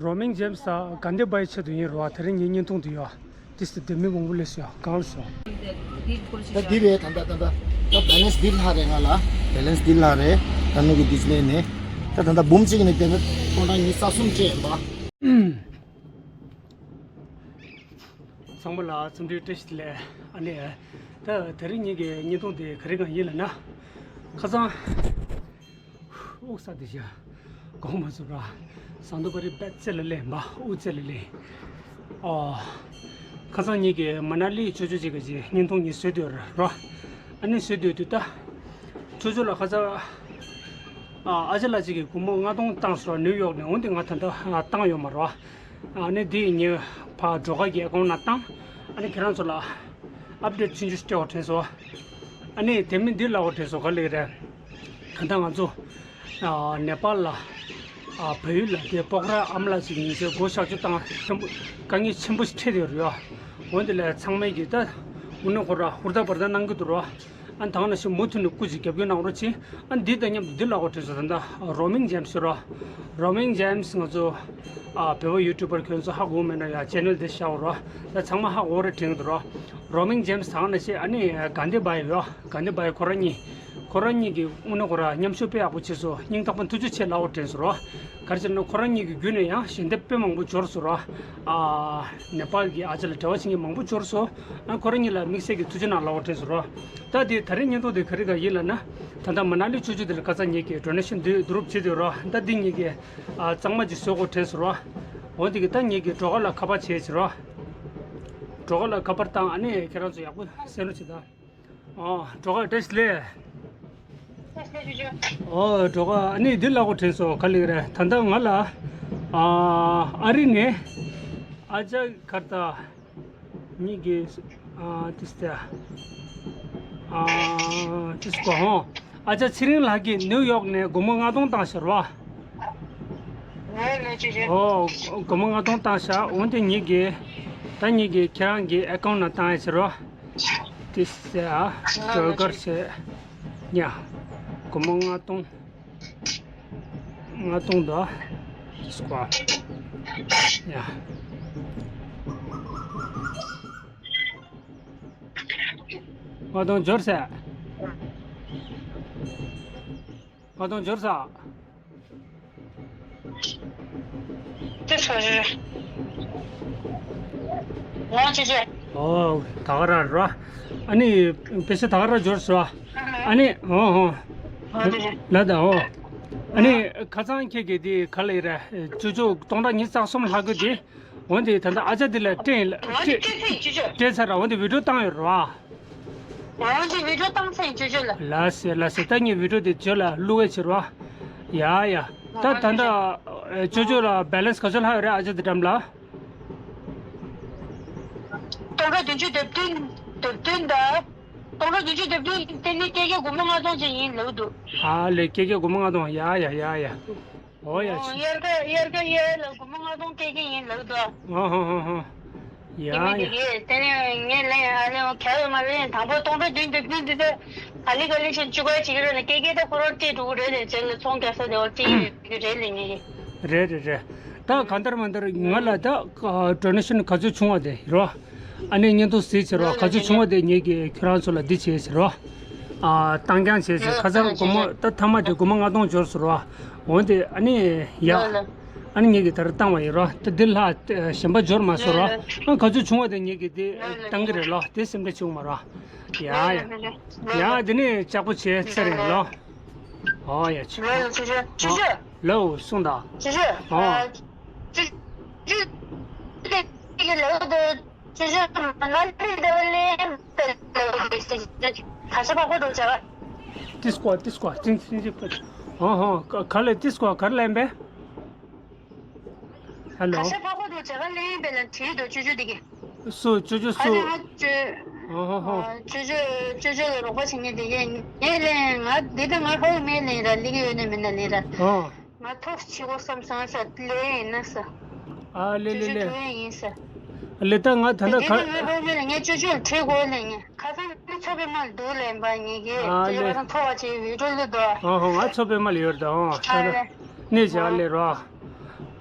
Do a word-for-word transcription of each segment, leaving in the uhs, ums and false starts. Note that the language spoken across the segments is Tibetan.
རོ་མིང་ཇེམ་སི་ད་གྷན་དྷི་བྷའི་ཆེད་དུ་ཡིན་རོ། དེ་རིང་ངའི་བརྙན་ཐུང་དུ་ཡོད། དེ་སྟེ་དེ་མི་མང་པོ་སླེབས་སོང་། གང་སོང་། ད་འདི་རེད། ད་ད་ད་ད་ད་བེ་ལེན་སི་འདི་ལྷག་རེད། ང་ལ་བེ་ལེན་སི་འདི་ལྷག་རེད། ད་ནུ་གི་འདི་ལས་ནས་ད་ད་ད་འབུམ་གཅིག་ནས་དེ་ནས་སྟོང་ཕྲག་ཉི་ཤུ་རྩ་གསུམ་སྤྲད་ཡིན་པ། ཚང་མ་ལ་འཚམས་འདྲི་བཀྲ་ཤིས་བདེ་ལེགས། ཨ་ནི། ད་དེ་རིང་ངེད་ཀྱི་བརྙན་ཐུང་དེ་ག་རེ་གང་ཡིན་ལབ་ན། ཁ་སང་། དབུགས་ས་དེ་བཞག་དགོངས་མ་ཚོམ་ར། ཟངས་མདོག་དཔལ་རི་དཔལ་རྩེ་ལ་སླེབས་པ། དབུ་རྩེ་ལ་སླེབས། ཨོ། ཁ་སང་ངེད་ཀྱི་མ་ན་ལི་ཅོ་ཅོ་ཅིག་གི་བརྙན་ཐུང་གཉིས་བཟོས་སྡོད་ར། ཨ་ནི་བཟོས་སྡོད་དུས་ད། ཅོ་ཅོ་ལ་ཁ་སང་། ཨ་ཅག་ལགས་ཅིག་གིས་སྒོར་མོ་ལྔ་སྟོང་བཏང་སོང་། ནིའུ་ཡོག་ནས། འོན་ཏེ་ང་ད་ལྟ་བཏང་ཡོད་མ་རེད། ཨ་ནི་འདི་ངས་ཕར་སྒྲོལ་དཀར་གྱི་ཨེ་ཁའུན་ནང་བཏང་། ཨ་ནི་ཁྱེད་རང་ཚོ་ལ་ཨབ་ཌེཊ་ཆུང་ཆུང་སྤྲད་དགོས་དྲན་སོང་། ཨ་ནི་དེ་མིན་འདི་ལབ་དགོས་དྲན་སོང་། ག་ལེ་རེད། ད་ལྟ་ང་ཚོ་ཨ་ནེ་པཱལ་ལ་ཨ་བལ་ཡུལ་ལ་དེ་པོག་ར་ཨ་མ་ལགས་ཅིག་ཡིན་ཟེར་སྒོ་གཤག་བཅོས་བཏང་། ཆེན་པོ་དཀའ་ངལ་ཆེན་པོ་ཞིག་འཕྲད་ཡོད་རེད་ཡ། འོན་ཏེ་ལས་ཚང་མས་ཀྱིས་ད་དངོས་གནས་ཁོ་ར་ཧུར་ཐག་འབད་ཐག་གནང་གི་འདུག་ར། ཨ་ནི་ད་ག་ནང་བཞིན་མུ་མཐུད་ནས་སྐུ་མཁྱེན་རྒྱབ་སྐྱོར་གནང་རོགས་གྱིས། ཨ་ནི་འདི་དང་མཉམ་དུ་འདི་ལབ་དགོས་དྲན་སོང་། ད་ལྟ་རོ་མིང་ཇེམ་སི་རོ། རོ་མིང་ཇེམ་སི་ང་ཚོ་ཨ་བོད་པ་ཡུ་ཊུབ་པར་ཁྱོད་ཚོ་ཧ་གོ་མེད་ན་ཡ་ཅེ་ནལ་འདི་བཞག་རོ། ད་ཚང་མ་ཧ་གོ་རེ་དྲན་གྱི་འདུག་རོ། རོ་མིང་ཇེམ་སི་ད་ག་ནང་བཞིན་ཨ་ནི་གྷན་དྷི་བྷའི་ཡོ། གྷན་དྷི་བྷའི་ཁོ་རང་གཉིས། ཁོ་རང་གཉིས་ཀྱིས་དངོས་གནས་ཁོ་རང་མཉམ་ཞུགས་དཔེ་ཡག་པོ་བྱས་སོང་། སྙིང་ཐག་པ་ཐུགས་རྗེ་ཆེ་ལབ་དགོས་དྲན་སོང་རོ། ག་རེ་ཟེར་ན་ཁོ་རང་གཉིས་ཀྱི་བརྒྱུད་ནས་ཡང་ཞལ་འདེབས་དཔེ་མང་པོ་འབྱོར་སོང་རོ། ཨ་ནེ་པཱལ་གྱི་ཨ་ཅག་ལ་འབྲེལ་བ་བྱེད་མཁན་མང་པོ་འབྱོར་སོང་། ཨ་ཁོ་རང་གཉིས་ལ་དམིགས་བསལ་གྱི་ཐུགས་རྗེ་གནང་ལབ་དགོས་དྲན་སོང་རོ། ད་དེ་ད་རེས་བརྙན་ཐུང་དེ་ག་རེ་ག་ཡིན་ལབ་ན། ད་ལྟ་མ་ན་ལི་ཅོ་ཅོ་དེ་ལ་ཁ་སང་ངེད་ཀྱིས་ཌོ་ནེ་ཤན་བསྡུ་རུབ་བྱེད་དུས་རོ། ད་འདི་ངེད་ཀྱིས་ཨ་གཙང་མ་ཅིག་བཟོ་དགོས་དྲན་སོང་རོ། འོ་འདི་གི་ད་ངེད་ཀྱིས་སྒྲོལ་དཀར་ལ་ཁ་པར་བྱས་ཟེར་རོ། སྒྲོལ་དཀར་ལ་ཁ་པར་བཏང་། ཨ་ནི་ཁྱེད་རང་ཚོ་ཡག་པོ་གསན་རོགས་བྱེད་ད། ཨོ། སྒྲོལ་དཀར་བཀྲ་ཤིས་བདེ་ལེགས། བཀྲ་ཤིས་བདེ་ལེགས་ཅོ་ཅོ། ཨོ། སྒྲོལ་དཀར། ཨ་ནི་འདི་ལབ་དགོས་དྲན་སོང་། ག་ལེ་རེད། ད་ལྟ་ང་ལ་ཨ་ཨ་རི་ནས་ཨ་ཅག་གར་ད་གཉིས་ཀྱིས་ཨ་ཏིས་ཏེ་ཨ་ཏིས་ཀོ་ཧོ། ཨ་ཅག་ཚེ་རིང་ལགས་ཀྱིས་ནིའུ་ཡོག་ནས་སྒོར་མོ་ལྔ་སྟོང་བཏང་ཤག་རོ། ཨོ་ལེ་ཅོ་ཅོ། ཨོ། སྒོར་མོ་ལྔ་སྟོང་བཏང་ཤག་འོན་ཏེ་ངེད་ཀྱིས་ད་ངེད་ཀྱིས་ཁྱེད་རང་གི་ཨེ་ཁའུན་ནང་བཏང་ཡ་ཟེར་རོ། ཏིས་ཏེ་ཨ་སྒྲོལ་དཀར་ཟེར། ཡ། སྒོར་མོ་ལྔ་སྟོང་། ལྔ་སྟོང་དང་། སྐོར། ཡ། ལྔ་སྟོང་འབྱོར་ཟེར། ལྔ་སྟོང་འབྱོར་ས། ཏེ་ཚོ་རེད། ང་ཅི་བྱེད། ཨོ། ད་ག་རང་རོ། ཨ་ནི་པེ་ས་ད་ག་རང་འབྱོར་སོང་། ཨ་ནི་ཨོ་ཨོ། ཨོ་ཅི་བྱེད། ལ་ད་ཨོ། ཨ་ནི་ཁ་སང་ཁྱེད་ཀྱིས་དེ་ག་ལེ་རེད། ཅོ་ཅོ་སྟོང་ཕྲག་ཉི་ཤུ་རྩ་གསུམ་ལྷག་གི་དེ། འོན་ཏེ་ད་ལྟ་ཨ་ཅག་དེ་ལ་སྤྲད་ལ་སྤྲད་སྤྲད་ཚར་ར། འོན་ཏེ་བི་ཌིའོ་བཏང་ཡོད་རེད་བ། འོན་ཏེ་བི་ཌིའོ་བཏང་ཚར་ཡིན་ཅོ་ཅོ་ལ། ལགས་སེ་ལགས་སེ། ད་ངས་བི་ཌིའོ་དེ་ཅོ་ལ་བླུག་གི་བྱེད་རོགས། ཡ་ཡ། ད་ད་ལྟ་ཅོ་ཅོ་ལ་བེ་ལེན་སི་ག་ཚོད་ལྷག་ཡོད་རེད་ཨ་ཅག་དེ་འགྲམ་ལ། སྟོང་ཕྲག་བདུན་ཅུ་དོན་བདུན་དོན་བདུན་དང་། སྟོང་ཕྲག་བདུན་ཅུ་དོན་བདུན་དེ་ནི་སྐྱེད་ཀྱི་སྒོར་མོ་ལྔ་སྟོང་ཅན་ཡིན་ལབ་འདུག་ཨ་ལེ། སྐྱེད་ཀྱི་སྒོར་མོ་ལྔ་སྟོང་། ཡ་ཡ་ཡ་ཡ། ཨོ་ཡ། ཨོ་དབྱར་ཁ་དབྱར་ཁ་དབྱར་ལ་སྒོར་མོ་ལྔ་སྟོང་སྐྱེད་ཀྱི་ཡིན་ལབ་འདུག་ཨ་ཧོ་ཧོ་ཧོ། ཡ་དེ་མི་དེ་ཡ། གས་དེ་ནས་ངས་ལན་ཨ་ལེ་ཨོ་ག་ཡོད་མ་རེད། དང་པོ་སྟོང་ཕྲག་བདུན་དོན་བདུན་དེ་ཚོ་ག་ལེ་ག་ལེ་ཞིག་བཅུ་ག་བྱེད་ཀྱི་རེད་ལ། སྐྱེད་ཀྱི་ད་ཁོ་རང་སྤྲད་འགྲོ་གི་རེད་ལ། རྗེས་ལ་ཚོང་རྒྱག་ས་དེ་བ་སྤྲད་ཡོད་ཀྱི་རེད་ལ་ངས། རེད་རེད་རེད། ད་གང་ལྟར་མ་ལྟར་ང་ལ་ད་ཌོ་ནེ་ཤན་ག་ཚོད་བྱུང་བ་དེ་རོ། ཨ་ནི་བརྙན་ཐུང་གཟིགས་ཟེར་རོ། ག་ཚོད་བྱུང་བ་དེ་ངེད་ཀྱིས་ཁྱོད་རང་ཚོ་ལ་འདི་བྱས་ཟེར་རོ། ཨ་བཏང་རྐྱང་བྱས་ཟེར། ཁ་སང་སྒོར་མོ་ད་ཐ་མ་དེ་སྒོར་མོ་ལྔ་སྟོང་འབྱོར་ཟེར་རོ། འོན་ཏེ་ཨ་ནི་ཡ། ཨ་ནི་ངེད་ཀྱིས་ད་རེས་བཏང་བ་ཡིན་རོ། ད་འདི་ལྷག་གཞན་པ་འབྱོར་མ་སོང་རོ། ཨ་ག་ཚོད་བྱུང་བ་དེ་ངེད་ཀྱིས་དེ་བཏང་གི་རེད་ལོ། དེ་སེམས་ཁྲལ་བྱུང་མ་རོ། ཡ་ཡ། ཡ་དེ་ནས་ལྕགས་པོ་བྱས་ཚར་རེད་ལོ། ཨོ་ཡ་ཆུ། ལོ་ཆུ་ཆུ་ཆུ་ཆུ། ལོ་གསུངས་དང་། ཆུ་ཆུ། ཨོ། ཨ་ཆུ་ཆུ། དེ་གི་ལོ་དུ། ཅོ་ཅོ་མ་ན་ལི་ཟླ་བ་ལེན་པའི་ལོ་གི་ཁ་ཤ་པག་པོ་འགྲོ་བྱ་བ། ཏིས་ཀོ་ཏིས་ཀོ་ཏིང་ཏིང་ཏིང་ཀོ། ཧོ་ཧོ། ག་ལེ་ཏིས་ཀོ་ག་རེ་ལེན་པས། ཧེ་ལོ། ཁ་ཤ་པག་པོ་འགྲོ་བྱ་བ་ལེན་པའི་ལ་བྲིས་འདུག་ཅོ་ཅོ་དེ་གི། སུ་ཅོ་ཅོ་སུ། ཨ་ལེ་ང་ཅོ། ཧོ་ཧོ་ཧོ། ཅོ་ཅོ་ཅོ་ཅོ་ལ་རོགས་པ་བྱེད་མཁན་དེ་གས་ངས་ལེན། ང་འདི་ད་ང་ཧོ་མེ་ལེན་ར་ལི་གི་ཡོད་ནས་མིན་ན་ལེན་ར། ཧོ། ང་ཐོག་ཆེ་གོ་བསམ་སོང་ས་ལེ་ཡིན་ན་ས། ཨ་ལེ་ལེ་ཅོ་ཅོ་ལེ། ཐུག་ཡིན་ས། ལེ་ད་ང་ད་ད་དེ་ག། ནི་ང་ཧོ་མེ་ལ་ངས་ཅོ་ཅོ་ཁྲེ་གོ་ལེ་ངས་ཁ་སང་ནི་ཚོ་པའི་མ་ལ་འདུག་ལེན་པ་ངས་གི། ཨ་ཅོ་ཅོ་ལེ། ཁ་སང་ཐོག་བ་ཆེ་བི་ཀྲོ་ལུ་དོ། ཨ་ཧོ་ང་ཚོ་པའི་མ་ལ་ཡོད་ད་ཨོ། ཨ་ལེ། ནས་བྱ་ཨ་ལེ་རོ།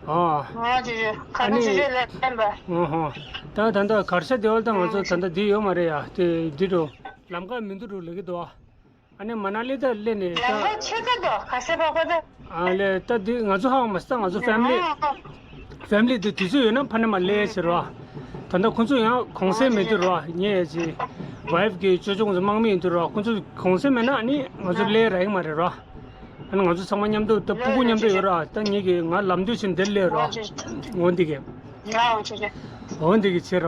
ཨ། ཨ་ཅེ་ཅེ། ཁ་ཨ་ནི། ཅེ་ཅེ་ལས་བསྟན་པ། ཨོ་ཧོ། ད་ད་ལྟ་གར་ཤ་དེ་བ་ད་ང་ཚོ་ད་ལྟ་འདི་ཡོད་མ་རེད་ཡ། དེ་འདི་རུ་ལམ་ཁ་མི་འདུག་རུ་ལེགས་ཀྱི་འདུག་ཨ་ནི་མ་ན་ལི་ད་སླེབས་ནས་ད། ལམ་ཁ་ཕྱེད་ཀ་འདུག་ཁ་ཤས་པག་པ་ད། ཨ་ལས་ད་འདི་ང་ཚོ་ཧ་གོ་མ་སོང་། ད་ང་ཚོ་ཕེ་མི་ལི། ཨ། ཕེ་མི་ལི་དེ་དུས་ཚོད་ཡོད་ན་ཕ་ནས་མར་སླེབས་ཟེར་བ། ད་ལྟ་ཁོང་ཚོ་ཡང་གུང་སེང་མེད་དུས་ར། ངས་ཅི་ཝའིཕ་གི་ཅོ་ཅོ་ཁོང་ཚོ་དམག་མི་ཡིན་དུས་ར། ཁོང་ཚོ་གུང་སེང་མེད་ན་ཨ་ནི་ང་ཚོ་སླེབས་ར་ཡིན་མ་རེད་ར། ཨ་ནི་ང་ཚོ་ཚང་མ་མཉམ་དུ་ད་ཕྲུ་གུ་མཉམ་དུ་ཡོད་ར། ད་ངེད་ཀྱི་ང་ལམ་དུས་ཕྱིན་འདིར་སླེབས་ར། འོ་འདི་གི། འོ་འདི་གི་བྱེད་ར།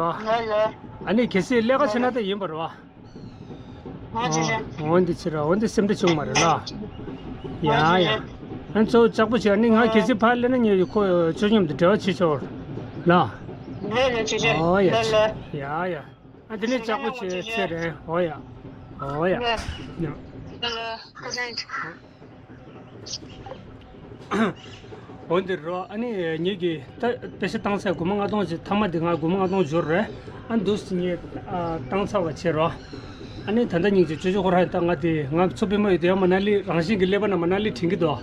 ཨ་ནི་གལ་སྲིད་ལས་ཀ་བྱེད་ན་ད་ཡིན་པ་ར། འོ་འདི་ཕྱིར་ར། འོ་འདི་སེམས་ཁྲལ་བྱུང་མ་རེད་ལ། ཡ་ཡ། ཨ་གཙོ་བོ་ལྕགས་པོ་བྱས་ནི་ང་གལ་སྲིད་ཕར་སླེབས་ན་ངས་ཁོ་ཁྱོད་མཉམ་དུ་འབྲེལ་བ་བྱེད་ཆོག་ལ། ལ། ལ་ལ་ཅེ་ཅེ། ཨོ་ཡ། ལ་ལ། ཡ་ཡ། ཨ་དེ་ནས་ལྕགས་པོ་བྱས་ཚེ་རེད། ཨོ་ཡ། ཨོ་ཡ། ལ་ལ། ཁ་སང་། འོན་ཏེ་རོ། ཨ་ནི་ངེད་ཀྱིས་ད་པེ་ཤ་བཏང་ཚར། སྒོར་མོ་ལྔ་སྟོང་ཅིག་ཐ་མ་དེ་ང་སྒོར་མོ་ལྔ་སྟོང་འབྱོར་རེད། ཨ་འདུག་སེ་ངས་ཨ་བཏང་ཚར་བ་བྱས་རོ། ཨ་ནི་ད་ལྟ་ཉིན་གཅིག་ཅོ་ཅོ་ཁོ་རང་ད་ང་དེ་ང་ཚོ་པུས་མོ་ཡོད་དེ་ཡང་མ་ན་ལི་རང་བཞིན་གྱི་ཀླད་པ་ན་མ་ན་ལི་དྲན་གྱི་འདུག་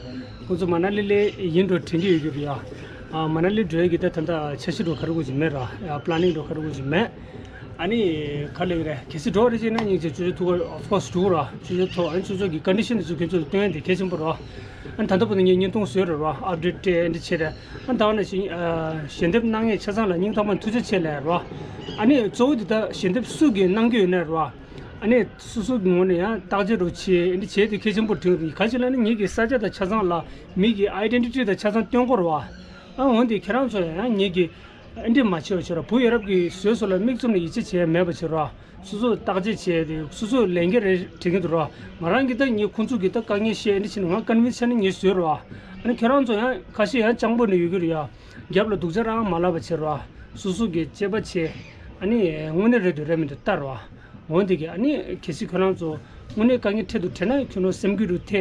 ཁོང་ཚོ་མ་ན་ལི་ལ་ཡིན་འགྲོ་དྲན་གྱི་ཡོད་ཀྱི་རེད་ཡ། ཨ་མ་ན་ལི་འགྲོ་ཡ་གི་ད་ད་ལྟ་འཆར་གཞི་འགྲོ་ག་རེ་དགོས་ཀྱི་མེད་ར། ཡ་པི་ལ་ནིང་འགྲོ་ག་རེ་དགོས་ཀྱི་མེད། ཨ་ནི་ག་ལེགས་རེད། གལ་སྲིད་འགྲོ་རེ་བྱས་ན་ཉིན་གཅིག་ཅོ་ཅོ་ཐུག་ག of course་འགྲོ་ར། ཅོ་ཅོ་ཐུག་ཨ་ནི་ཅོ་ཅོ་གི་ཀོན་ཌི་ཤན་དེ་ཚོ་ཁྱེད་ཚོ་ལ་སྟོན་ཡ་དེ་གལ་ཆེན་པོ་ར། ཨ་ནི་ད་ལྟ་བར་དུ་ངས་བརྙན་ཐུང་བཟོས་རེད་ར། ཨབ་ཌེཊ་སྤྲད་འདི་བྱས་རེད། ཨ་ནི་ད་ག་ནང་བཞིན་ཨ་ཞལ་འདེབས་གནང་མཁན་ཆ་ཚང་ལ་སྙིང་ཐག་པ་ནས་ཐུགས་རྗེ་ཆེ་ལབ་ར། ཨ་ནི་གཙོ་བོ་དེ་ད་ཞལ་འདེབས་སུ་གིས་གནང་གི་ཡོད་ན་ར། ཨ་ནི་སོ་སོ་གི་ངོས་ནས་ཡང་བརྟག་དཔྱད་རུ་བྱེད་འདི་བྱེད་དེ་གལ་ཆེན་པོ་དྲན་གི་འདུག་ག་ཅི་ལབ་ན་ངེད་ཀྱི་ས་ཆ་དང་ཆ་ཚང་ལ་མི་གི་ཨའི་ཌེན་ཊི་ཊི་དང་ཆ་ཚང་སྟོན་དགོས་ར་བ། ཨ་འོན་ཏེ་ཁྱེད་རང་ཚོ་ཡང་ངེད་ཀྱི་ཨ་འདྲེ་མ་བྱེད་པ་བྱེད་རོགས། བུ་ཡ་རབས་ཀྱི་བཟོས་སོ་ལ་མིག་བཙུམ་ནས་ཡིད་ཆེས་བྱས་མེད་པ་བྱེད་རོགས། སོ་སོ་བརྟག་དཔྱད་བྱས་ཏེ་སོ་སོ་ལས་འགན་རེ་དྲན་གྱི་འདུག་རོགས། ང་རང་གིས་ད་ངས་ཁོང་ཚོ་གིས་ད་དཀའ་ངལ་བཤད་འདི་བྱས་ནས་ང་ཀོན་ཝིན་སི་བྱས་ནས་ངས་བཟོས་རོགས། ཨ་ནི་ཁྱོད་རང་ཚོ་ཡང་ཁ་ཤས་ཡང་སྤྱང་པོ་ནས་ཡོད་ཀྱི་རེད་ཡ། རྒྱབ་ལ་སྡུག་ཅག་རང་མ་ལབ་པ་བྱེད་རོགས། སོ་སོ་གིས་དཔྱད་པ་བྱས། ཨ་ནི་དངོས་གནས་རེད་འདུག་རེད་མི་འདུག་ལྟ་རོགས། འོན་ཏེ་གི་ཨ་ནི་གལ་སྲིད་ཁྱོད་རང་ཚོ་དངོས་གནས་དཀའ་ངལ་འཕྲད་འདུག་དྲན་ན་ཁྱོད་རང་སེམས་རྒྱུད་རུ་ཐེ་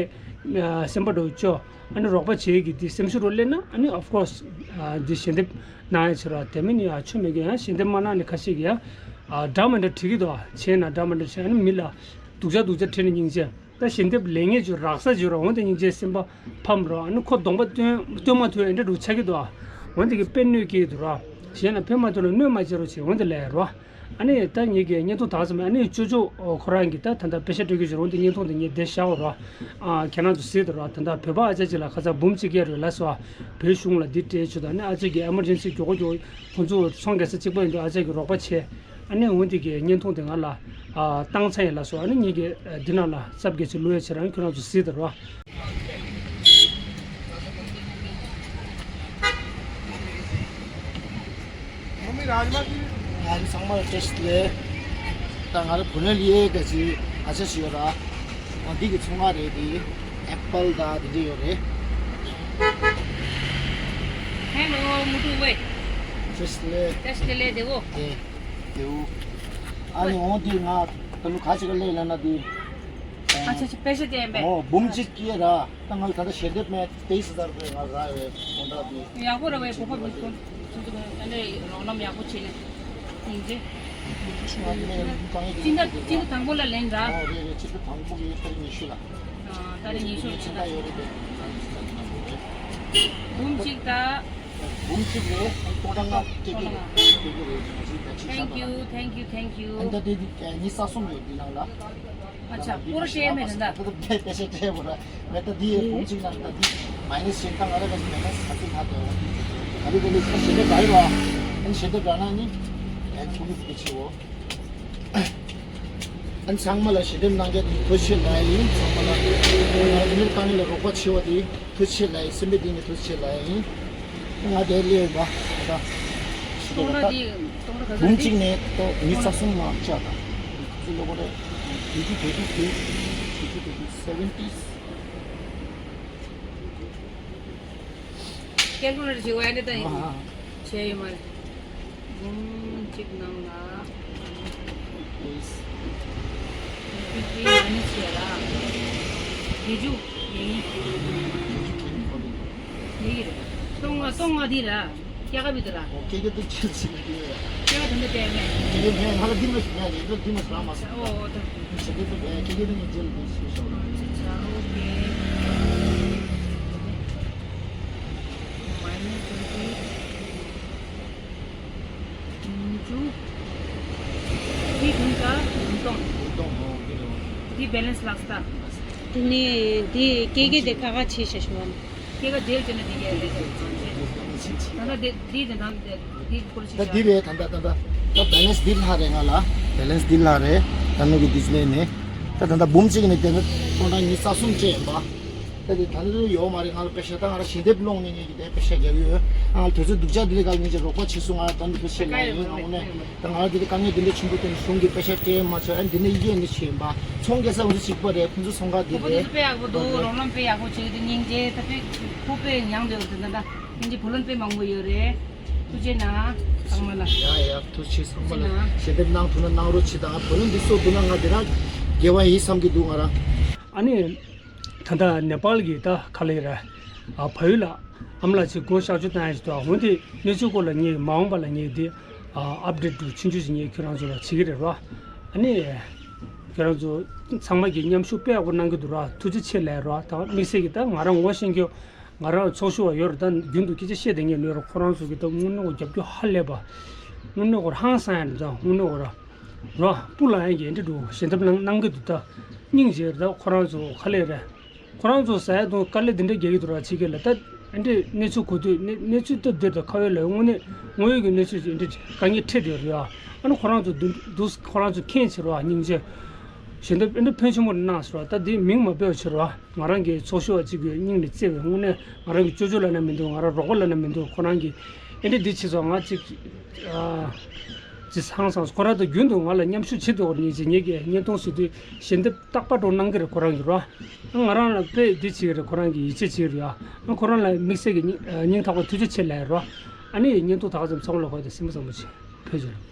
སེམས་པ་རུ་སྐྱོ། ཨ་ནི་རོགས་པ་བྱེད་ཀྱི་དེ་སེམས་ཤུགས་རུ་སླེབས་ན་ཨ་ནི་of course་འདི་ཞལ་འདེབས་གནང་ཡ་བྱེད་རོགས། དེ་མིན་ནི་ཡ་ཆོ་མེད་ཀྱི་ཡང་ཞལ་འདེབས་མ་གནང་ནི་ཁ་ཤས་ཀྱི་ཡང་འདྲ་མི་འདྲ་བྲིས་ཀྱི་འདུག་བྱས་ན་འདྲ་མི་འདྲ་བྱས་ཨ་ནི་མི་ལ་སྡུག་ཅག་སྡུག་ཅག་ཁྲིད་ནི་སྙིང་རྗེ། ད་ཞལ་འདེབས་ལེན་མཁན་ཚོ་རག་ས་ཚོ་ར་འོན་ཏེ་སྙིང་རྗེ་སེམས་པ་ཕམ་རོགས། ཨ་ནི་ཁོ་གདོང་པ་སྟོན་སྟོན་མ་ཐུབ་ཨེ་འདྲ་འདྲ་ཆགས་ཀྱི་འདུག་འོན་ཏེ་གི་དཔེ་གནོད་སྐྱེལ་གྱི་འདུག་ར། གཞན་ལ་ཕན་མ་ཐོགས་ལ་གནོད་མ་བྱེད་རོགས་བྱེད། འོན་ཏེ་ལས་རོགས། ཨ་ནི་ད་ངེད་ཀྱི་བརྙན་ཐུང་དག་ཙམ་ཨ་ནི་ཅོ་ཅོ་ཁོ་རང་གིས་ད་ད་ལྟ་པེ་ཤ་སྤྲོད་རྒྱུ་ཞིག་རོགས་འདི་བརྙན་ཐུང་འདི་ངས་བསྡད་བཞག་རོགས། ཨ་ཁྱེད་རང་ཚོ་གཟིགས་དང་རོགས། ད་ལྟ་བོད་པ་ཨ་ཅག་ཅིག་ལ་ཁ་ཚ་འབུམ་གཅིག་བརྒྱ་རེ་ལ་སོ། བོད་གཞུང་ལ་འདི་སྤྲད་ཆོག་ད་ནི་ཨ་ཅག་གི་ཨེ་མར་ཇེན་སི་མགྱོགས་པོ་མགྱོགས་པོ་ཁོང་ཚོ་ཚོང་རྒྱག་ས་གཅིག་པ་ཡིན་དུས་ཨ་ཅག་གི་རོགས་པ་བྱས། ཨ་ནི་འོན་ཏེ་གི་བརྙན་ཐུང་དེ་ང་ལ་ཨ་བཏང་ཚར་ཡིན་ལ་སོ། ཨ་ནི་ངེད་ཀྱི་ཨ་འདི་ནང་ལ་ཚབ་གལ་ཆེ་བླུག་ཡ་ཆེ་རང་ཁྱོད་རང་ཚོ་གཟིགས་དང་རོགས། ང་རི་ཚང་མ་ལ་བཀྲ་ཤིས་བདེ་ལེགས། ད་ང་རི་བུ་ནེ་ལི་ཡའི་ག་ཅི་ཨ་ཅག་ཞིག་ཡོད་ར། ང་འདི་གི་ཚོང་ཁང་རེད། དེ་ཨེ་པལ་དང་དེ་འདྲ་ཡོད་རེད། ཧེ་ལོ་མུ་ཏུ་ཝེ། བཀྲ་ཤིས་བདེ་ལེགས། བཀྲ་ཤིས་བདེ་ལེགས་བདེ་བོ། དེ་དེའུ། ཨ་ནི་འོང་དེ་ང་ད་ལོ་ཁ་ཅིག་ག་ལས་ལ་ན་དེ། ཨ་ཅག་ཅག་པེ་ཤ་དེ་ཨེ་མེད། ཨོ་འབུམ་གཅིག་སྐྱེས་ར། ད་ང་ལ་ད་ལྟ་ཞལ་འདེབས་མེད། དེ་སི་ཟར་པའི་ང་ར་བའི་ཁོང་ཁྲ་དེ། ཡག་པོ་ར་བའི་བོད་པ་མི་ཁོང་ཚོ་ཚོ་ཨ་ནི་རོགས་རམ་ཡག་པོ་བྱས་ནས་སྙིང་རྗེ། ང་དེ་ནས་ཡང་དཀའ་ངལ་གྱི་སྤྱི་ཟླ་སྤྱི་ཟླ་དང་པོ་ལ་ལེན་ར། ཨོ་རེད་རེད། སྤྱི་ཟླ་དང་པོ་གི་ཏ་རིག་ཉི་ཤུ་ལ། ཨ་ཏ་རིག་ཉི་ཤུ་ལ་ཕྱིན་ད་ཡོད་རེད་པས། འབུམ་གཅིག་ད། འབུམ་གཅིག་རེད། སྟོང་ཕྲག་ལྔ་སྤྲད་ཀྱི་རེད། སྤྲད་ཀྱི་རེད། ང་ཚོའི་ད་ཕྱི་ཤ་Thank you, thank you, thank you. ཨ་ད་དེ་དེ་ཉི་ཤུ་རྩ་གསུམ་ཡོད་འདི་ནང་ལ། ཨ་ཅག་པོ་ར་ཤེས་མེད་ད། ད་ད་པེ་ཤ་སྤྲད་པོ་ར་མེད་ད། དེ་འབུམ་གཅིག་ནང་ད་དེ་མའི་ནས་ཤེས་ད་ང་ར་ག་ཞིག་མའི་ནས་ས་ཚིགས་ལྷག་དེ་ད་དེ་དེ་ལས་ས་ཞེ་དྲག་ག་ཡོད་ར། ཨ་ནི་ཞེ་དྲག་ག་ན་ནི་ཨ་ནི་ཐུག་གི་ཆེ་བོ། ཨ་ནི་ཚང་མ་ལ་ཞལ་འདེབས་གནང་རྒྱུ་དེ་ཐུགས་རྗེ་ཆེ་ལབ་ཡིན། ཚང་མ་ལ་ང་ཚོ་མི་དཀའ་ངལ་ལ་རོགས་པ་བྱེད་པ་དེ་ཐུགས་རྗེ་ཆེ་ལབ་ཡིན། སེམས་པའི་གཏིང་ནས་ཐུགས་རྗེ་ཆེ་ལབ་ཡིན། ང་དེར་སླེབས་ཡོད་པ་ད་ལྟ་ཞུ་སྟོང་ཕྲག་འདི་སྟོང་ཕྲག་ག་ཚོད་འབུམ་རེད། གཅིག་ནས་ཏོ་ཉི་ཤུ་རྩ་གསུམ་ལ་བཅག་ད་ག་ཚོད་ལོ་གོ་རེད། དེ་དུས་དེ་དུས་དེ་དུས་དེ་དུས་སེ་ཝེན་ཊི། ཀེལ་ཀུ་ལེ་ཊར་བྱེད་དགོས་ཡ་འདི་ལྟ་ཡིན། ཨ་ཨ། བྱས་ཡོད་མ་རེད། འབུམ་གཅིག་ནང་ལ་ཨིས་ཕིཕ་ཊི་མ་ནས་བྱས་ལ་བརྒྱད་ཅུ་ཡིན། ཡིན་གྱི་རེད། སྟོང་ལྔ་སྟོང་ལྔ་འདི་ར་སྐྱ་ཀ་བི་དུ་ར། ཨོ་ཀེ་ཀེ་དུ་ཅི་ཅི་ཀེ་ཀེ་ར། སྐྱ་ཀ་དུ་འདི་སྤྲད་མེད། ཀེ་ཀེ་མེད་ང་ལ་འདི་མ་ཞིག་ཡ་ཡིན་ལ་འདི་མ་ཞིག་རང་མ་སོང་། ཨོ་ཨོ་ད། ཞེ་དྲག་ཏུ་ཀེ་ཀེ་དུ་ངས་རྗེས་ལ་འདི་ཞུ་ཤོག་ཨ་ཅེ་ཅེ་ཨོ་ཀེ། མ་ནས་ཀེ་ཀེ། འདི་དུང་ཀ་བུམ་སྟོང་། བུམ་སྟོང་འོ་འདི་རེད། འདི་བེ་ལེན་སི་ལགས་ད། དེ་ནས་འདི་སྐྱེད་ཀྱི་དེ་ཁ་ཁ་ཆེ་ཤ་ཤོ། སྐྱེད་ཀ་དེ་བྱས་ན་འདི་གས་རེད། ད་ལྟ་འདི་འདི་དེ་དང་འདི་སྐོར་ཞིག་ད་འདི་རེད། ད་ད་ད་ད་ད་བེ་ལེན་སི་འདི་ལྷག་རེད། ང་ལ་བེ་ལེན་སི་འདི་ལྷག་རེད། ད་ནུ་གི་ཌི་སི་པ་ལེ་ནས་ད་ད་ད་འབུམ་གཅིག་ནས་དེ་ནས་སྟོང་ཕྲག་ཉི་ཤུ་རྩ་གསུམ་བཅས་ཡིན་པ། ད་དེ་ད་ནི་ཡོད་མ་རེད། ང་ལ་པེ་ཤ་ད་ང་ར་ཞལ་འདེབས་སློང་ནས་ངས་ཀྱི་དེ་པེ་ཤ་རྒྱག་གི་ཡོད། ང་ལ་དུས་ཚོད་སྡུག་ཅག་འདི་ལས་ག་ལ་ངས་ཀྱི་རོགས་པ་བྱེད་སོང་། ང་ད་ནི་པེ་ཤ་རྒྱག་ཡོད། ང་དངོས་གནས་ད་ང་ར་འདི་དེ་དཀའ་ངལ་འདི་འདྲ་ཆེན་པོ་དེ་ནི་གཞུང་གི་པེ་ཤ་སྤྲད་མ་ཆོག་ཨ་འདི་ནི་ཡིད་ནི་ཆེ་ཡིན་པ། ཚོང་རྒྱག་ས་ཁོང་ཚོ་གཅིག་པ་རེད། ཁོང་ཚོ་ཚོང་ཁང་འདི་ཁོ་རེད། ཚོ་དཔེ་ཡག་པོ་འདུག་རོགས་རམ་དཔེ་ཡག་པོ་བྱེད་དེ་སྙིང་རྗེ། ད་དཔེ་ཁོ་དཔེ་ཡང་དུ་ཡོད་དེ་ད་ད་སྙིང་རྗེ། བུ་ལོན་དཔེ་མང་པོ་ཡོད་རེད། ཐུགས་རྗེ་གནང་། ཚང་མ་ལ། ཡ་ཡ་ཐུགས་རྗེ་ཆེ། ཚང་མ་ལ་ཞལ་འདེབས་གནང་ཐུབ་ན་གནང་རོགས་བྱེད་དང་། བུ་ལོན་འདི་གསོག་ཐུབ་ན་ང་དེ་རང་དགེ་བ་ཡིན་བསམ་གྱི་འདུག་ང་རང་། ཨ་ནི། ད་ལྟ་ནེ་པཱལ་གྱི་ད་ག་ལེ་ར། ཨ་ཕ་ཡུལ་ལ་ཨ་མ་ལགས་ཅིག་སྒོ་གཤག་བཅོས་བཏང་ཡ་ཞིག་འདུག་འོན་ཏེ་གནས་ཚུལ་སྐོར་ལ་ངས་མ་འོངས་པ་ལ་ངས་འདི་ཨ་ཨབ་ཌེཊ་འདྲ་ཆུང་ཆུང་ཞིག་ངས་ཁྱོད་རང་ཚོ་ལ་བྱེད་ཀྱི་རེད་རོ། ཨ་ནི་ཁྱོད་རང་ཚོ་ཚང་མ་གིས་མཉམ་ཞུགས་དཔེ་ཡག་པོ་གནང་གི་འདུག་ར། ཐུགས་རྗེ་ཆེ་ལབ་རོ། ད་དམིགས་བསལ་གྱི་ད་ང་རང་ངོ་ཤེས་མཁན། ང་རང་ཚོགས་ཞུགས་པ་ཡོད་རེད། ད་རྒྱུན་དུ་སྐད་ཆ་བཤད་བསྡད་མཁན་ནོར་ར། ཁོ་རང་ཚོ་གིས་ད་དངོས་གནས་ཁོ་རྒྱབ་སྐྱོར་ཧ་ལས་པ། དངོས་གནས་ཁོ་ར་ཧང་སང་ཡ་རེད། ད་དངོས་གནས་ཁོ་ར། རོ། སྤུ་ལངས་ཡ་གི་འདི་འདྲ་ཞལ་འདེབས་གནང་གནང་གི་འདུག་ད་སྙིང་རྗེ་རེད། ད་ཁོ་རང་ཚོ་ག་ལེ་རེད། ཁོ་རང་ཚོ་ཟ་ཡ་དང་དཀའ་ལས་འདི་འདྲ་རྒྱག་གི་འདུག་ར། ཕྱི་རྒྱལ་ལ་ད་འདི་འདྲའི་གནས་ཚུལ་གོ་དུས་གནས་གནས་ཚུལ་སྟབས་བདེ་དང་ཁ་བའི་ལ་དངོས་གནས་དངོས་ཡོད་ཀྱི་གནས་ཚུལ་ཅིག་འདི་འདྲ་དཀའ་ངལ་འཕྲད་བསྡད་ཡོད་རེད་ཡ། ཨ་ནི་ཁོ་རང་ཚོ་འདི་འདུག་ཁོ་རང་ཚོ་མཁྱེན་བྱེད་རོ། སྙིང་རྗེ། ཞལ་འདེབས་འདི་འདྲ་ཕོན་ཆེན་པོ་གནང་ཟེར་བ། ད་འདི་མིང་མ་འབོད་བྱེད་རོ། ང་རང་གི་ཚོགས་ཞུགས་པ་གཅིག་གི་སྙིང་ནས་བརྩེ་བའི་དངོས་གནས་ང་རང་གི་ཅོ་ཅོ་ལབ་ན་མི་འདུག་ང་རང་རོགས་པ་ལབ་ན་མི་འདུག་ཁོ་རང་གིས་ཨེ་འདྲ་འདི་བྱས་ཙང་ང་གཅིག་ཨ་ཅི་སང་སང་ཁོ་རང་དང་རྒྱུན་དུ་ང་ལ་མཉམ་ཞུགས་བྱེད་དུ་བར་ཉིན་གཅིག་ངེད་ཀྱི་བརྙན་ཐུང་བཟོ་དུས་ཞལ་འདེབས་རྟག་པར་འགྲོ་གནང་གི་རེད་ཁོ་རང་གིས་རོ། ང་རང་ལ་དཔེ་འདི་བྱེད་ཀྱི་རེད། ཁོ་རང་གིས་ཡིད་ཆེས་བྱེད་ཀྱི་རེད་ཡ། ཁོ་རང་ལ་དམིགས་བསལ་གྱི་སྙིང་ཨ་སྙིང་ཐག་པ་ཐུགས་རྗེ་ཆེ་ལབ་རོ། ཨ་ནི་བརྙན་ཐུང་ད་ག་ཙམ་ཚང་མ་ལ་གོ་དེ་སེམས་པ་བཟང་པོ་བྱེད། ཕེབས་བྱུང་།